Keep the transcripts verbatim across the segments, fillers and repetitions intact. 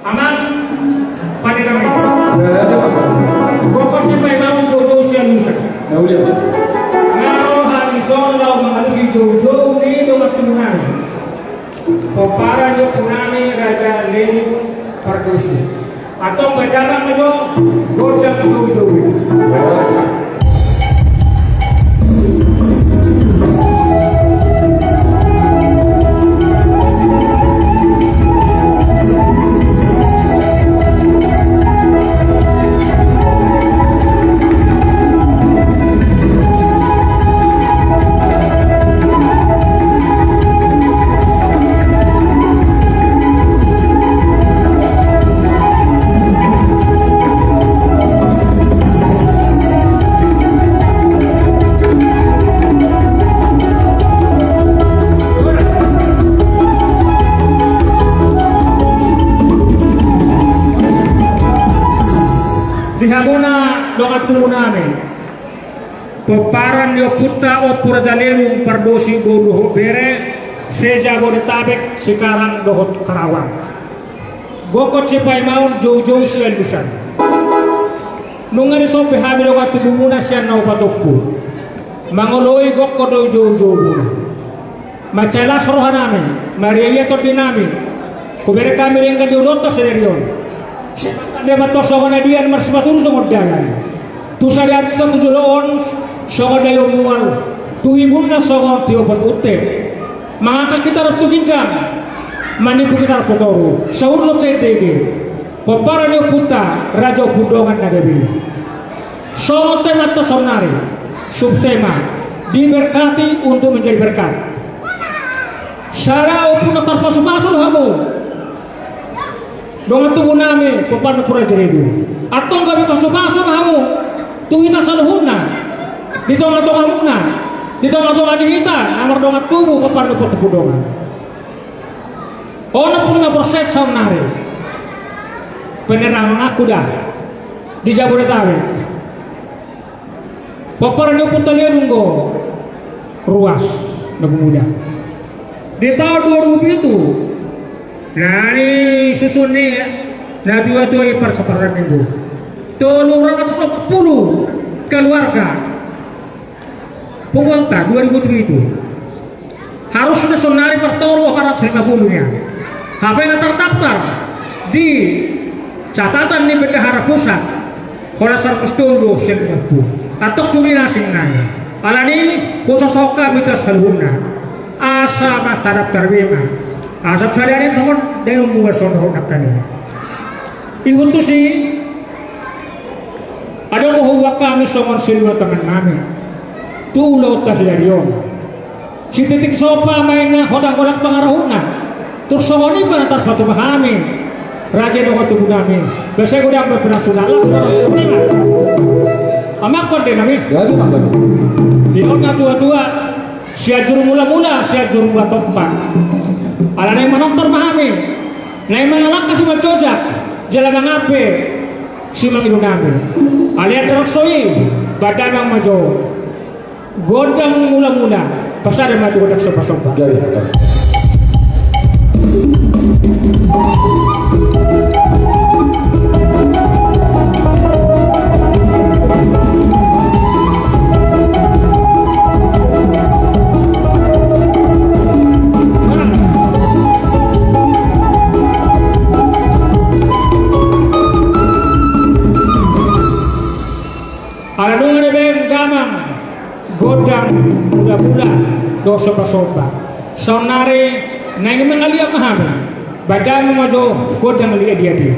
Amang, pande nami. Gokhon sipaimaon joujou sialusan. Na uli, Amang. Nga roha ni son laho mangalusi joujou ni dongan tubu nami, pomparan ni ompu nami Raja Lewu Pardosi. Antong bahen damang ma jo gondang joujou i. Di hamuna dongan tubu nami, pomparan ni ompunta Ompu Raja Lewu Pardosi, boru dohot bere, se-Jabodetabek, Cikarang dohot Karawang. Gokhon sipaimaon joujou sialusan. Nunga disombi hami dongan tubumuna sian na opat ompu mangoloi gokhon do joujoumuna. Mansai las roha nami, marria-ria tondi nami. Hubereng hami denggan ni ulaonta sadari on. Sian dia ma antong songon adian, marsipatudu songon dalan. Tu sadari on tu jolo on songon daion mual, tu ibuanna songon tio parbue. Mangangkat hita rap tu ginjang, manipu hita rap tu toru. Saur do cendege, pomparan ni ompunta Raja Ompung Dongan na gabe. Songon temanta saonnari, subtema, diberkati untuk menjadi berkat. Sada ompu na tarpasupasu do hamu, dongan tubu nami, pomparan ni Ompu Raja Lewu. Antong gabe pasupasu ma hamu tu hita saluhutna, di tongatongamuna, di tongatonga ni hita na mardongan tubu, pomparan ni Ompu Dongan. Onom pulu lima persen saonnari penerangan ahu da di Jabodetabek. Pomparan ni ompunta Lewu do ruas na pemuda. Di taon dua ribu pitu, na nisusun ni natuatua i, parsaparan minggu, tolu ratus onom pulu keluarga punguanta dua ribu pitu. Harusna saonnari martoru opat ratus lima pulu nian. Hape na tardaftar di catatan ni bendahara pusat holan saratus tolu do sian lima pulu. Antong tu dia na asing nai. Alani i husosohon hami tu saluhutna, asa ma tardaftar be ma, asa sadari on songon daion mual songon na hudok nangkin i. Ihut tusi, adong do huboan hami songon silehon tangan nami tu ulaonta sadari on. Sititik sopa ma inna, godang-godang pangarahutna. Tung songon i ma na tarpatupa hami, raja dongan tubu nami. Basa godang ma pinasu na las. Amang pande nami. Di on natuatua, Sianjur Mulamula, Sianjur Mulatompa. Alani i manontor ma hami, na i mangalangka simanjojak jala mangampe simangido nami. Alai andorang so i, bahen damang ma jo gondang mulamula, pasada ma tu gondang sombasomba. Ala nunga dibahen damang gondang mulamula dohot sombasomba, saonnari naeng mangaliat ma hami. Bahen damang ma jo gondang liatliat i.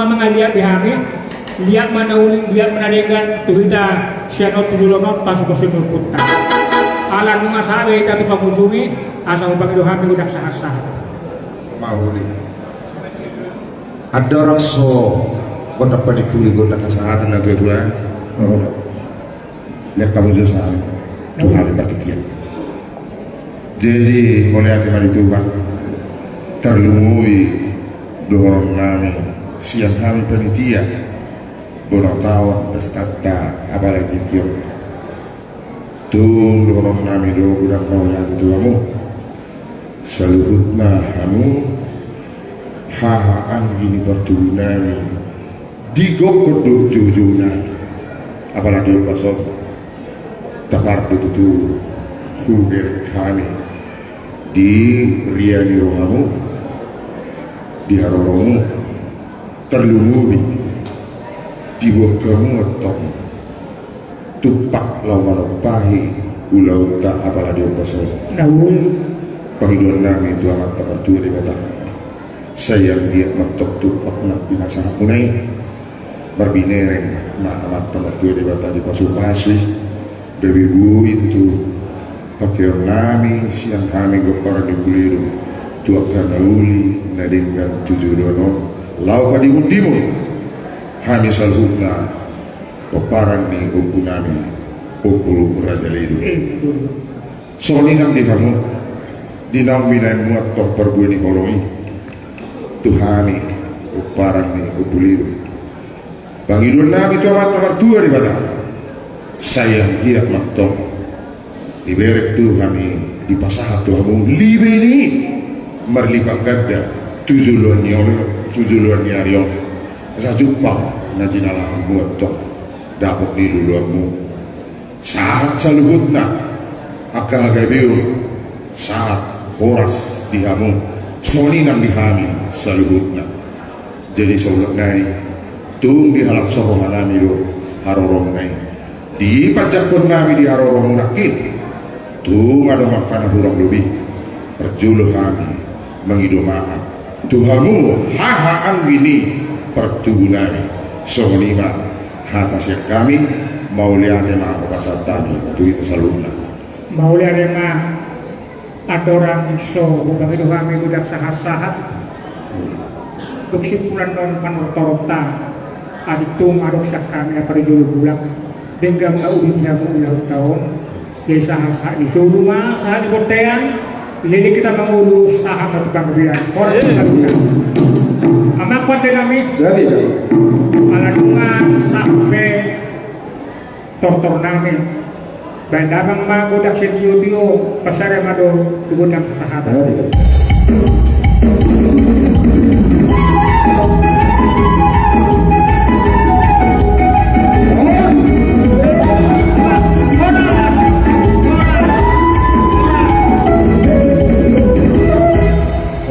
Mangaliat di hami, liat ma na uli, liat ma na denggan, tu hita sian on tu joloan on, pasupasu ni ompunta. Ala nunga sahat be hita tu pangujungi, asa hupangido hami godang sahat-sahat. Mauli. Andorang so gondang panimpuli, gondang hasahatan na tua-tua. Lean hamu jo sahat tu hami partingkian. Jadi mauliate ma di Tuhan, tarlumobi dohonon nami sian hami panitia bona taon pestanta apala di tingki on. Tung dohonon nami do godang mauliate tu hamu. Saluhutna hamu haha anggi ni partubu nami, di gokhon dohot joujou nami. Apala di ombas on tapar do tutu hubereng hami di ria ni rohamu, di haroromu, tarlumobi diboan hamu antong tumpak laho manumpahi ulaonta apala di ombas on. Naung. Pangidoan nami tu Amanta Martua Debata, sai anggiat ma antong tumpak nang pinasahatmuna i, marbinereng ma Amanta Martua Debata dipasupasu i, gabe boi tutu pangkeon nami sian hami pomparan ni Ompu Ledung tu angka na uli na denggan tu joloan on, laho padimun-dimun hami saluhutna pomparan ni ompu nami Ompu Raja Ledung. Eh, betul. Songon i nang di hamu, di naung binahenmu antong parbue ni holong i tu hami pomparan ni Ompu Ledung. Pangidoan nami tu Amanta Martua Debata, sai anggiat ma antong dibereng tu hami, dipasahat tu hamu libe ni i marlipat ganda tu joloan ni on, tu joloan ni ari on. Asa jumpang na jinalahanmu antong dapot ni luluanmu. Sahat saluhutna angka hagabeon, sahat horas di hamu, songon i nang di hami saluhutna. Jadi saulak nai, tung dihalashon roha nami do haroromuna i. Dipanjangkon nami di haroromu nangkin, tung adong angka na hurang lobi, parjolo hami mangido maaf tu hamu haha anggi ni partubu nami. Songon i ma hata sian hami, mauliate ma hupasahat hami tu hita saluhutna. Mauliate ma. Andorang so hupangido hami godang sahat-sahat, dung simpulan on panortoronta, atik tung adong sian hami na parjolo mulak, denggan ma uli di hamu ulaonta on. Jadi sahat-sahat ni solu ma sahat ni bontean. Leleng hita mangolu, sahat ma tu panggabean. Horas ma tu panggabean. Amang pande nami. Jadi dah. Ala nunga sahat be tortor nami. Baen damang ma godang sitio-tio, pasada ma do tu godang hasahatan. Jadi dah.